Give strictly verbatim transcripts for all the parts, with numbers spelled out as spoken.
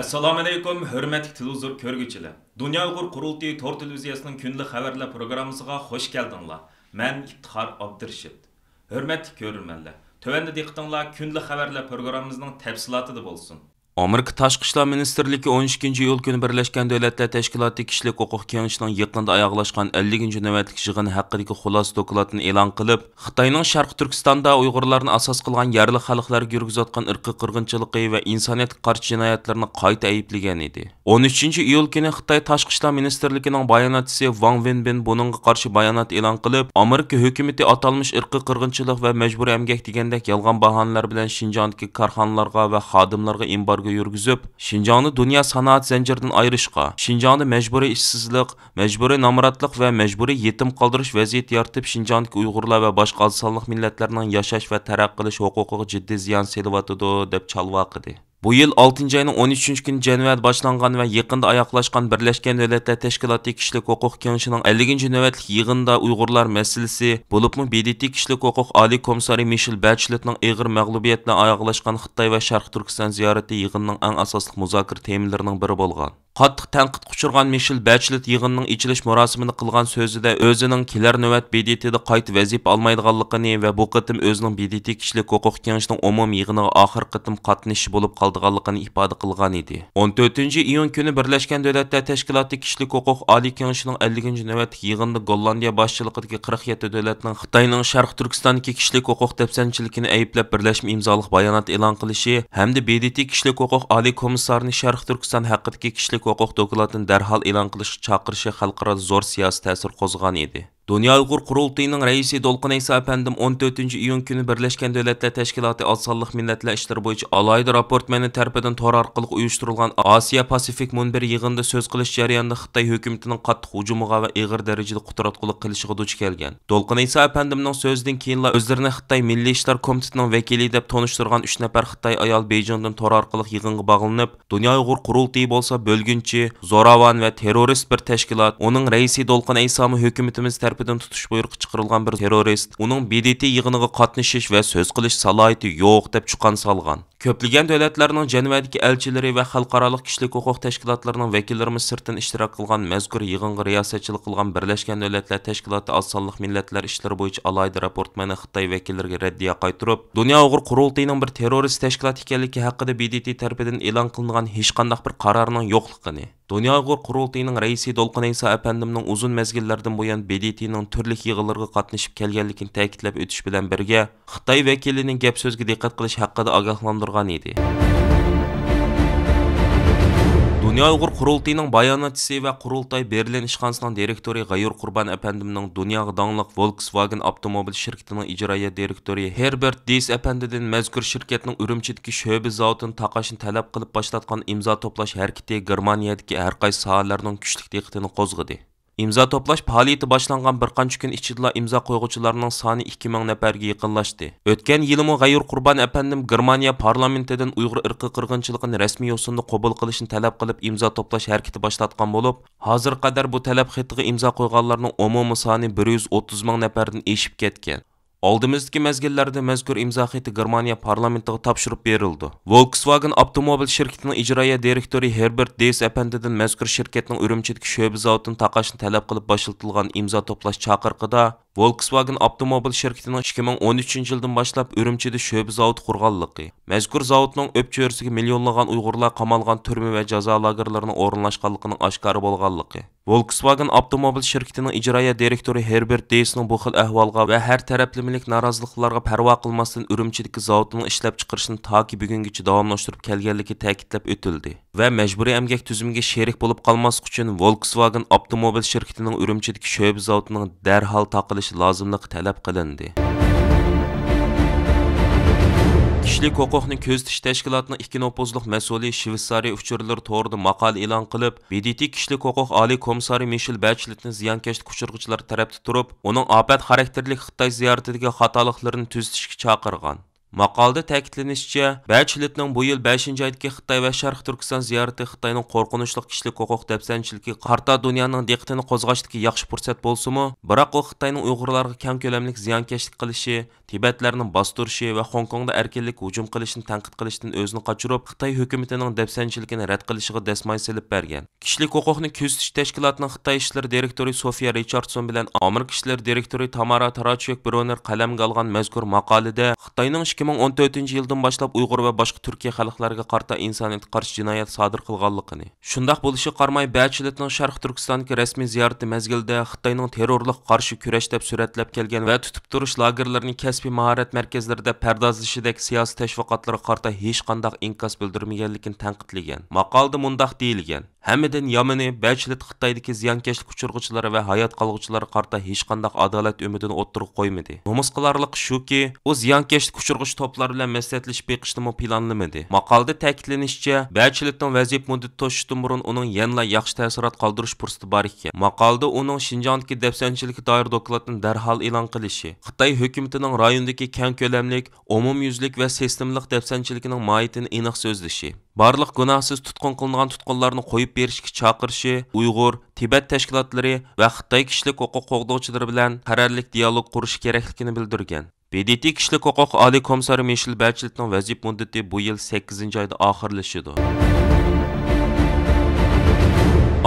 ئەسسالامۇئەلەيكۇم، ھۆرمەتلىك تېلېۋىزور كۆرگۈچىلەر! دۇنيا ئۇيغۇر قۇرۇلتىيى تور تېلېۋىزىيەسىنىڭ كۈندىلىك خەۋەرلەر پروگراممىسىغا خۇش كەلدىڭلار. مەن ئىپتىخار ئابدۇرېشىت. ھۆرمەتلىك كۆرۈرمەنلەر، تۆۋەندە دىققىتىڭلار كۈندىلىك خەۋەرلەر پروگراممىمىزنىڭ تەپسىلاتىدا بولسۇن. ئامېرىكا تاشقى ئىشلار مىنىستىرلىكى ئون ئىككىنچى ئىيۇل كۈنى بىرلەشكەن دۆلەتلەر تەشكىلاتى كىشىلىك ھوقۇق كېڭىشىنىڭ يېقىندا ئاياغلاشقان ئەللىكىنچى نۆۋەتلىك يىغىنى ھەققىدىكى خۇلاسە دوكلاتىنى ئېلان قىلىپ، خىتاينىڭ شەرقىي تۈركىستاندا ئۇيغۇرلارنى ئاساس قىلغان يەرلىك خەلقلەرگە يۈرگۈزۈۋاتقان ئىرقىي قىرغىنچىلىقى ۋە ئىنسانىيەتكە قارشى جىنايەتلىرىنى قايتا ئەيىبلىگەن ئىدى. ئون ئۈچىنچى ئىيۇل كۈنى خىتاي تاشقى ئىشلار مىنىستىرلىكىنىڭ باياناتچىسى ۋاڭ ۋېنبىن بۇنىڭغا قارشى بايانات ئېلان قىلىپ، ئامېرىكا ھۆكۈمىتى ئاتالمىش ئىرقىي قىرغىنچىلىق ۋە مەجبۇرىي ئەمگەك دېگەندەك يالغان باھانىلەر بىلەن شىنجاڭدىكى كارخانىلارغا ۋە خادىملارغا ئېمبارگو يۈرگۈزۈپ، شىنجاڭنى دۇنيا سانائەت زەنجىرىدىن ئايرىشقا، شىنجاڭدا مەجبۇرىي ئىشسىزلىق، مەجبۇرىي نامراتلىق ۋە مەجبۇرىي يېتىم قالدۇرۇش ۋەزىيىتى يارىتىپ، شىنجاڭدىكى ئۇيغۇرلار ۋە باشقا ئاز سانلىق مىللەتلەرنىڭ ياشاش ۋە تەرەققىي قىلىش ھوقۇقىغا جىددىي زىيان سېلىۋاتىدۇ، دەپ چالۋاقىدى. بۇ يىل ئالتىنچى ئاينىڭ ئون ئۈچىنچى كۈنى جەنۋەدە باشلانغان ۋە يېقىندا ئاياغلاشقان بىرلەشكەن دۆلەتلەر تەشكىلاتى كىشىلىك ھوقۇق كېڭىشىنىڭ ئەللىكىنچى نۆۋەتلىك يىغىنىدا ئۇيغۇرلار مەسىلىسى، بولۇپمۇ ب د ت كىشىلىك ھوقۇق ئالىي كومىسسارى مىشېل بەچلېتنىڭ ئېغىر مەغلۇبىيەت بىلەن ئاياغلاشقان خىتاي ۋە شەرقىي تۈركىستان زىيارىتى يىغىننىڭ ئەڭ ئاساسلىق مۇزاكىرە تېمىلىرىنىڭ بىرى بولغان. قاتتىق تەنقىدكە ئۇچرىغان مىشېل بەچلېت يىغىننىڭ ئېچىلىش مۇراسىمىدا قىلغان سۆزىدە ئۆزىنىڭ كېلەر نۆۋەت ب د ت دا قايتا ۋەزىپە ئالمايدىغانلىقىنى ۋە بۇ قېتىم ئۆزىنىڭ ب د ت كىشىلىك ھوقۇق كېڭىشىنىڭ ئومۇمىي يىغىنىغا ئاخىرقى قېتىم قاتنىشىشى بولۇپ قالىدىغانلىقىنى ئىپادە قىلغانىدى. ئون تۆتىنچى ئىيۇن كۈنى بىرلەشكەن دۆلەتلەر تەشكىلاتى كىشىلىك ھوقۇق ئالىي كېڭىشىنىڭ ئەللىكىنچى نۆۋەتلىك يىغىنىدا گوللاندىيە باشچىلىقىدىكى قىرىق يەتتە دۆلەتنىڭ خىتاينىڭ شەرقىي تۈركىستاندىكى كىشىلىك ھوقۇق دەپسەندىچىلىكىنى ئەيىبلەپ بىرلەشمە ئىمزالىق بايانات ئېلان قىلىشى ھەمدە ب د ت كىشىلىك ھوقۇق ئالىي كومىسسارىنى شەرقىي تۈركىستان ھەققىدىكى كىشىلىك ھوقۇق دوكلاتىنى دەرھال ئېلان قىلىشقا چاقىرىشى خەلقئارادا زور سىياسىي تەسىر قوزغىغان ئىدى. دۇنيا ئۇيغۇر قۇرۇلتىيىنىڭ رەئىسى دولقۇن ئەيسا ئەپەندىم ئون تۆتىنچى ئىيۇن كۈنى بىرلەشكەن دۆلەتلەر تەشكىلاتى ئاز سانلىق مىللەتلەر ئىشلىرى بويىچە ئالاھىدە راپورتمېنى تەرىپىدىن تور ئارقىلىق ئۇيۇشتۇرۇلغان ئاسىيا پاسىفىك مۇنبىرى يىغىنىدا سۆز قىلىش جەريانىدا خىتاي ھۆكۈمىتىنىڭ قاتتىق ھۇجۇمىغا ۋە ئېغىر دەرىجىدە قۇتراتقۇلۇق قىلىشىغا دۇچ كەلگەن. دولقۇن ئەيسا ئەپەندىمنىڭ سۆزىدىن كېيىنلا ئۆزلىرىنى خىتاي مىللىي ئىشلار كومىتېتىنىڭ ۋەكىلى دەپ تونۇشتۇرغان ئۈچ نەپەر خىتاي ئايال بېيجىڭدىن تور ئارقىلىق يىغىنغا باغلىنىپ، دۇنيا ئۇيغۇر قۇرۇلتىيى بولسا بۆلگۈنچى، زوراۋان ۋە تېررورىست بىر تەشكىلات، ئۇنىڭ رەئىسى دولقۇن ئەيسامۇ ھۆكۈمىتىمىز تەرىپىدىن تۇتۇش بۇيرۇقى چىقىرىلغان بىر تېررورىست، ئۇنىڭ ب د ت يىغىنىغا قاتنىشىش ۋە سۆز قىلىش سالاھىيىتى يوق، دەپ چۇقان سالغان. كۆپلىگەن دۆلەتلەرنىڭ جەنۋەدىكى ئەلچىلىرى ۋە خەلقئارالىق كىشىلىك ھوقۇق تەشكىلاتلىرىنىڭ ۋەكىللىرىمۇ سىرتتىن ئىشتىراك قىلغان مەزكۇر يىغىنغا رىياسەتچىلىك قىلغان بىرلەشكەن دۆلەتلەر تەشكىلاتى ئاز سانلىق مىللەتلەر ئىشلىرى بويىچە ئالاھىدە راپورتمېنى خىتاي ۋەكىللىرىگە رەددىيە قايتۇرۇپ، دۇنيا ئۇيغۇر قۇرۇلتىيىنىڭ بىر تېررورىست تەشكىلات ئىكەنلىكى ھەققىدە ب د ت تەرىپىدىن ئېلان قىلىنغان ھېچقانداق بىر قارارنىڭ يوقلۇقىنى، دۇنيا ئۇيغۇر قۇرۇلتىيىنىڭ رەئىسى دولقۇن ئەيسا ئەپەندىمنىڭ ئۇزۇن مەزگىللەردىن بۇيان ب د ت نىڭ تۈرلۈك يىغىنلىرىغا قاتنىشىپ كەلگەنلىكىنى تەكىتلەپ ئۆتۈش بىلەن بىرگە، خىتاي ۋەكىلىنىڭ گەپ سۆزىگە دىققەت قىلىش ھەققىدە ئاگاھلاندۇرغان ئىدى. دۇنيا ئۇيغۇر قۇرۇلتىيىنىڭ باياناتچىسى ۋە قۇرۇلتاي بېرلىن ئىشخانىسىنىڭ دىرېكتورى غەيۇر قۇربان ئەپەندىمنىڭ دۇنياغا داڭلىق ۋولكسۋاگېن ئاپتوموبىل شىركىتىنىڭ ئىجرائىيە دىرېكتورى ھېربېرت دېيس ئەپەندىدىن مەزكۇر شىركەتنىڭ ئۈرۈمچىدىكى شۆبە زاۋۇتىنى تاقاشنى تەلەپ قىلىپ باشلاتقان ئىمزا توپلاش ھەرىكىتى گېرمانىيەدىكى ھەر قايسى ساھەلەرنىڭ كۈچلۈك دىققىتىنى قوزغىدى. ئىمزا توپلاش پائالىيىتى باشلانغان بىر قانچە كۈن ئىچىدىلا ئىمزا قويغۇچىلارنىڭ سانى ئىككى مىڭ نەپەرگە يېقىنلاشتى. ئۆتكەن يىلىمۇ غەيۇر قۇربان ئەپەندىم گېرمانىيە پارلامېنتىدىن ئۇيغۇر ئىرقىي قىرغىنچىلىقىنى رەسمىي يوسۇندا قوبۇل قىلىشنى تەلەپ قىلىپ ئىمزا توپلاش ھەرىكىتى باشلاتقان بولۇپ، ھازىرغا قەدەر بۇ تەلەپ خېتىغا ئىمزا قويغانلارنىڭ ئومۇمىي سانى بىر يۈز ئوتتۇز مىڭ نەپەردىن ئېشىپ كەتكەن. ئالدىمىزدىكى مەزگىللەردە مەزكۇر ئىمزا خېتى گېرمانىيە پارلامېنتىغا تاپشۇرۇپ بېرىلىدۇ. ۋولكسۋاگېن ئاپتوموبىل شىركىتىنىڭ ئىجرائىيە دىرېكتورى ھېربېرت دېيس ئەپەندىدىن مەزكۇر شىركەتنىڭ ئۈرۈمچىدىكى شۆبە زاۋۇتىنى تاقاشنى تەلەپ قىلىپ باشلىتىلغان ئىمزا توپلاش چاقىرىقىدا، ۋولكسۋاگېن ئاپتوموبىل شىركىتىنىڭ ئىككى مىڭ ئون ئۈچىنچى يىلدىن باشلاپ ئۈرۈمچىدە شۆبە زاۋۇتى قۇرغانلىقى، مەزكۇر زاۋۇتنىڭ ئۆپچۆرىسىگە مىليونلىغان ئۇيغۇرلار قامالغان تۈرمە ۋە جازا لاگېرلىرىنىڭ ئورۇنلاشقانلىقىنىڭ ئاشكارا بولغانلىقى، ۋولكسۋاگېن ئاپتوموبىل شىركىتىنىڭ ئىجرائىيە دىرېكتورى ھېربېرت دېيسنىڭ بۇ خىل ئەھۋالغا ۋە ھەر تەرەپلىمىلىك نارازىلىقلارغا پەرۋا قىلماستىن، ئۈرۈمچىدىكى زاۋۇتىنىڭ ئىشلەپچىقىرىشىنى تاكى بۈگۈنگىچە داۋاملاشتۇرۇپ كەلگەنلىكى تەكىتلەپ ئۆتۈلدى ۋە مەجبۇرىي ئەمگەك تۈزۈمىگە شېرىك بولۇپ قالماسلىق ئۈچۈن، ۋولكسۋاگېن ئاپتوموبىل شىركىتىنىڭ ئۈرۈمچىدىكى شۆبە زاۋۇتىنىڭ دەرھال تاقىلىشى لازىملىقى تەلەپ قىلىندى. كىشىلىك ھوقۇقنى كۆزىتىش تەشكىلاتىنىڭ ئىككى نوپۇزلۇق مەسئۇلى شۋېتسارىيە ئۇچۇرلىرى تورىدا ماقالە ئېلان قىلىپ، ب د ت كىشىلىك ھوقۇق ئالىي كومىسسارى مىشېل بەچلېتنى زىيانكەشلىك ئۇچرىغۇچىلار تەرەپتە تۇرۇپ، ئۇنىڭ ئاپەت خاراكتېرلىك خىتاي زىيارىتىدىكى خاتالىقلىرىنى تۈزىتىشكە چاقىرغان. ماقالىدە تەكىتلىنىشىچە، بەچلېتنىڭ بۇ يىل بەشىنچى ئايدىكى خىتاي ۋە شەرقىي تۈركىستان زىيارىتى خىتاينىڭ قورقۇنچلۇق كىشىلىك ھوقۇق دەپسەندىچىلىكىگە قارىتا دۇنيانىڭ دىققىتىنى قوزغاشتىكى ياخشى پۇرسەت بولسىمۇ، بىراق ئۇ خىتاينىڭ ئۇيغۇرلارغا كەڭ كۆلەملىك زىيانكەشلىك قىلىشى، تىبەتلەرنى باستۇرۇشى ۋە خوڭكوڭدا ئەركىنلىككە ھۇجۇم قىلىشنى تەنقىد قىلىشتىن ئۆزىنى قاچۇرۇپ، خىتاي ھۆكۈمىتىنىڭ دەپسەندىچىلىكىنى رەت قىلىشىغا دەسمايە سېلىپ بەرگەن. كىشىلىك ھوقۇقنى كۆزىتىش تەشكىلاتىنىڭ خىتاي ئىشلىرى دىرېكتورى سوفىيە رىچاردسون بىلەن ئامېرىكا ئىشلىرى دىرېكتورى تامارا تاراچيۇك برونېر قەلەمگە ئالغان مەزكۇر ماقالىدە، خىتاينىڭ ئىككى مىڭ ئون تۆتىنچى يىلدىن باشلاپ ئۇيغۇر ۋە باشقا تۈركىي خەلقلەرگە قارىتا ئىنسانىيەتكە قارشى جىنايەت سادىر قىلغانلىقىنى، شۇنداق بولۇشىغا قارىماي، بەچلېتنىڭ شەرقىي تۈركىستاندىكى رەسمىي زىيارىتى مەزگىلىدە خىتاينىڭ تېررورلۇققا قارشى كۈرەش دەپ سۈرەتلەپ كەلگەن ۋە تۇتۇپ تۇرۇش لاگېرلىرىنى كەسپىي ماھارەت مەركەزلىرىدە پەردازلىشىدەك سىياسىي تەشۋىقاتلىرىغا قارىتا ھېچقانداق ئىنكاس بىلدۈرمىگەنلىكىنى تەنقىدلىگەن. ماقالىدە مۇنداق دېيىلگەن: ھەممىدىن يامىنى، بەچلېت خىتايدىكى زىيانكەشلىك ئۇچرىغۇچىلار ۋە ھايات قالغۇچىلارغا قارىتا ھېچقانداق ئادالەت ئۈمىدىنى ئوتتۇرىغا قويمىدى. نومۇس قىلارلىقى شۇكى، ئۇ زىيانكەشلىك ئۇچرىغۇچى توپلار بىلەن مەسلىھەتلىشىپ بېقىشنىمۇ پىلانلىمىدى. ماقالىدە تەكىتلىنىشىچە، بەچلېتنىڭ ۋەزىپە مۇددىتى توشۇشتىن بۇرۇن ئۇنىڭ يەنىلا ياخشى تەسىرات قالدۇرۇش پۇرسىتى بار ئىكەن. ماقالىدە ئۇنىڭ شىنجاڭدىكى دەپسەندىچىلىككە دائىر دوكلاتنى دەرھال ئېلان قىلىشى، خىتاي ھۆكۈمىتىنىڭ رايوندىكى كەڭ كۆلەملىك، ئومۇميۈزلۈك ۋە سىستېمىلىق دەپسەندىچىلىكىنىڭ ماھىيىتىنى ئېنىق سۆزلىشى، بارلىق گۇناھسىز تۇتقۇن قىلىنغان تۇتقۇنلارنى قويۇپ بېرىشكە چاقىرىشى، ئۇيغۇر، تىبەت تەشكىلاتلىرى ۋە خىتاي كىشىلىك ھوقۇق قوغدىغۇچىلىرى بىلەن قەرەللىك دىيالوگ قۇرۇشى كېرەكلىكىنى بىلدۈرگەن. ب د ت كىشىلىك ھوقۇق ئالىي كومىسسارى مىشېل بەچلېتنىڭ ۋەزىپە مۇددىتى بۇ يىل سەككىزىنچى ئايدا ئاخىرلىشىدۇ.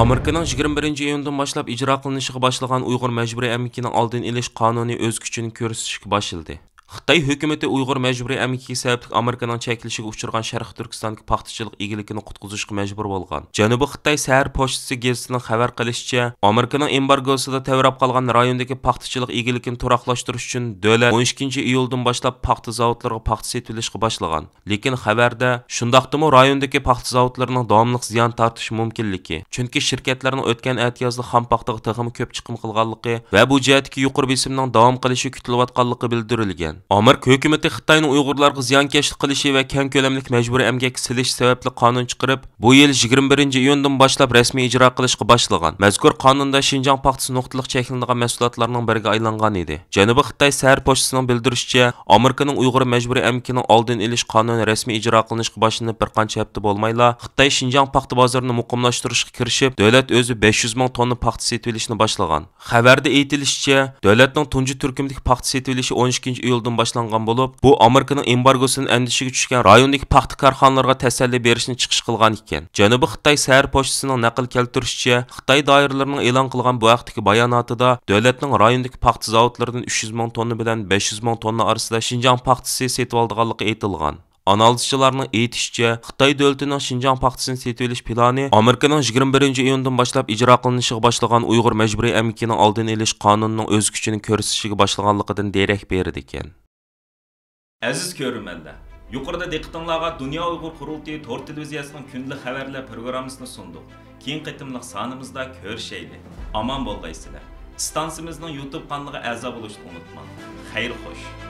ئامېرىكىنىڭ يىگىرمە بىرىنچى ئىيۇندىن باشلاپ ئىجرا قىلىنىشىغا باشلىغان ئۇيغۇر مەجبۇرىي ئەمگىكىنىڭ ئالدىنى ئېلىش قانۇنى ئۆز كۈچىنى كۆرسىتىشكە باشلىدى. خىتاي ھۆكۈمىتى ئۇيغۇر مەجبۇرىي ئەمگىكى سەۋەبلىك ئامېرىكىنىڭ چەكلىشىگە ئۇچرىغان شەرقىي تۈركىستاندىكى پاختىچىلىق ئىگىلىكىنى قۇتقۇزۇشقا مەجبۇر بولغان. جەنۇبىي خىتاي سەھەر پوچتىسى گېزىتىنىڭ خەۋەر قىلىشىچە، ئامېرىكىنىڭ ئېمبارگوسىدا تەۋرەپ قالغان رايوندىكى پاختىچىلىق ئىگىلىكىنى تۇراقلاشتۇرۇش ئۈچۈن دۆلەت ئون ئىككىنچى ئىيۇلدىن باشلاپ پاختا زاۋۇتلىرىغا پاختا سېتىۋېلىشقا باشلىغان. لېكىن خەۋەردە شۇنداقتىمۇ رايوندىكى پاختا زاۋۇتلىرىنىڭ داۋاملىق زىيان تارتىشى مۇمكىنلىكى، چۈنكى شىركەتلەرنىڭ ئۆتكەن ئەتىيازدا خام پاختىغا تېخىمۇ كۆپ چىقىم قىلغانلىقى ۋە بۇ جەھەتتىكى يۇقىرى بېسىمنىڭ داۋام قىلىشى كۈتۈلۈۋاتقانلىقى بىلدۈرۈلگەن. ئامېرىكا ھۆكۈمىتى خىتاينىڭ ئۇيغۇرلارغا زىيانكەشلىك قىلىشى ۋە كەڭ كۆلەملىك مەجبۇرىي ئەمگەككە سېلىش سەۋەبلىك قانۇن چىقىرىپ، بۇ يىل يىگىرمە بىرىنچى ئىيۇندىن باشلاپ رەسمىي ئىجرا قىلىشقا باشلىغان. مەزكۇر قانۇندا شىنجاڭ پاختىسى نۇقتىلىق چەكلىنىدىغان مەھسۇلاتلارنىڭ بىرىگە ئايلانغان ئىدى. جەنۇبىي خىتاي سەھەر پوچتىسىنىڭ بىلدۈرۈشىچە، ئامېرىكىنىڭ ئۇيغۇر مەجبۇرىي ئەمگىكىنىڭ ئالدىنى ئېلىش قانۇنى رەسمىي ئىجرا قىلىنىشقا باشلىنىپ بىر قانچە ھەپتە بولمايلا، خىتاي شىنجاڭ پاختا بازىرىنى مۇقىملاشتۇرۇشقا كىرىشىپ، دۆلەت ئۆزى بەش يۈز مىڭ توننا پاختا سېتىۋېلىشنى باشلىغان. خەۋەردە ئېيتىلىشىچە، دۆلەتنىڭ تۇنجى تۈركۈمدىكى پاختا سېتىۋېلىشى ئون ئىككىنچى ئىيۇلدىن باشلانغان بولۇپ، بۇ ئامېرىكىنىڭ ئېمبارگوسىدىن ئەندىشىگە چۈشكەن رايوندىكى پاختا كارخانىلىرىغا تەسەللى بېرىشنى چىقىش قىلغان ئىكەن. جەنۇبىي خىتاي سەھەر پوچتىسىنىڭ نەقىل كەلتۈرۈشىچە، خىتاي دائىرىلىرىنىڭ ئېلان قىلغان بۇ ھەقتىكى باياناتىدا دۆلەتنىڭ رايوندىكى پاختا زاۋۇتلىرىدىن ئۈچ يۈز مىڭ توننا بىلەن بەش يۈز مىڭ توننا ئارىسىدا شىنجاڭ پاختىسى سېتىۋالىدىغانلىقى ئېيتىلغان. ئانالىزچىلارنىڭ ئېيتىشىچە، خىتاي دۆلىتىنىڭ شىنجاڭ پاختىسىنى سېتىۋېلىش پىلانى ئامېرىكىنىڭ يىگىرمە بىرىنچى ئىيۇندىن باشلاپ ئىجرا قىلىنىشىغا باشلىغان ئۇيغۇر مەجبۇرىي ئەمگىكىنىڭ ئالدىنى ئېلىش قانۇنىنىڭ ئۆز كۈچىنى كۆرسىتىشىگە باشلىغانلىقىدىن دېرەك بېرىدىكەن. ئەزىز كۆرۈرمەنلەر، يۇقىرىدا دىققىتىڭلارغا دۇنيا ئۇيغۇر قۇرۇلتىيى تور تېلېۋىزىيەسىنىڭ كۈندىلىك خەۋەرلەر پروگراممىسىنى سۇندۇق. كېيىنكى قېتىملىق سانىمىزدا كۆرۈشەيلى. ئامان بولغايسىلەر. ئىستانسىمىزنىڭ يۇتۇب قانىلىغا ئەزا بولۇشنى ئۇنتۇماڭ. خەير خوش.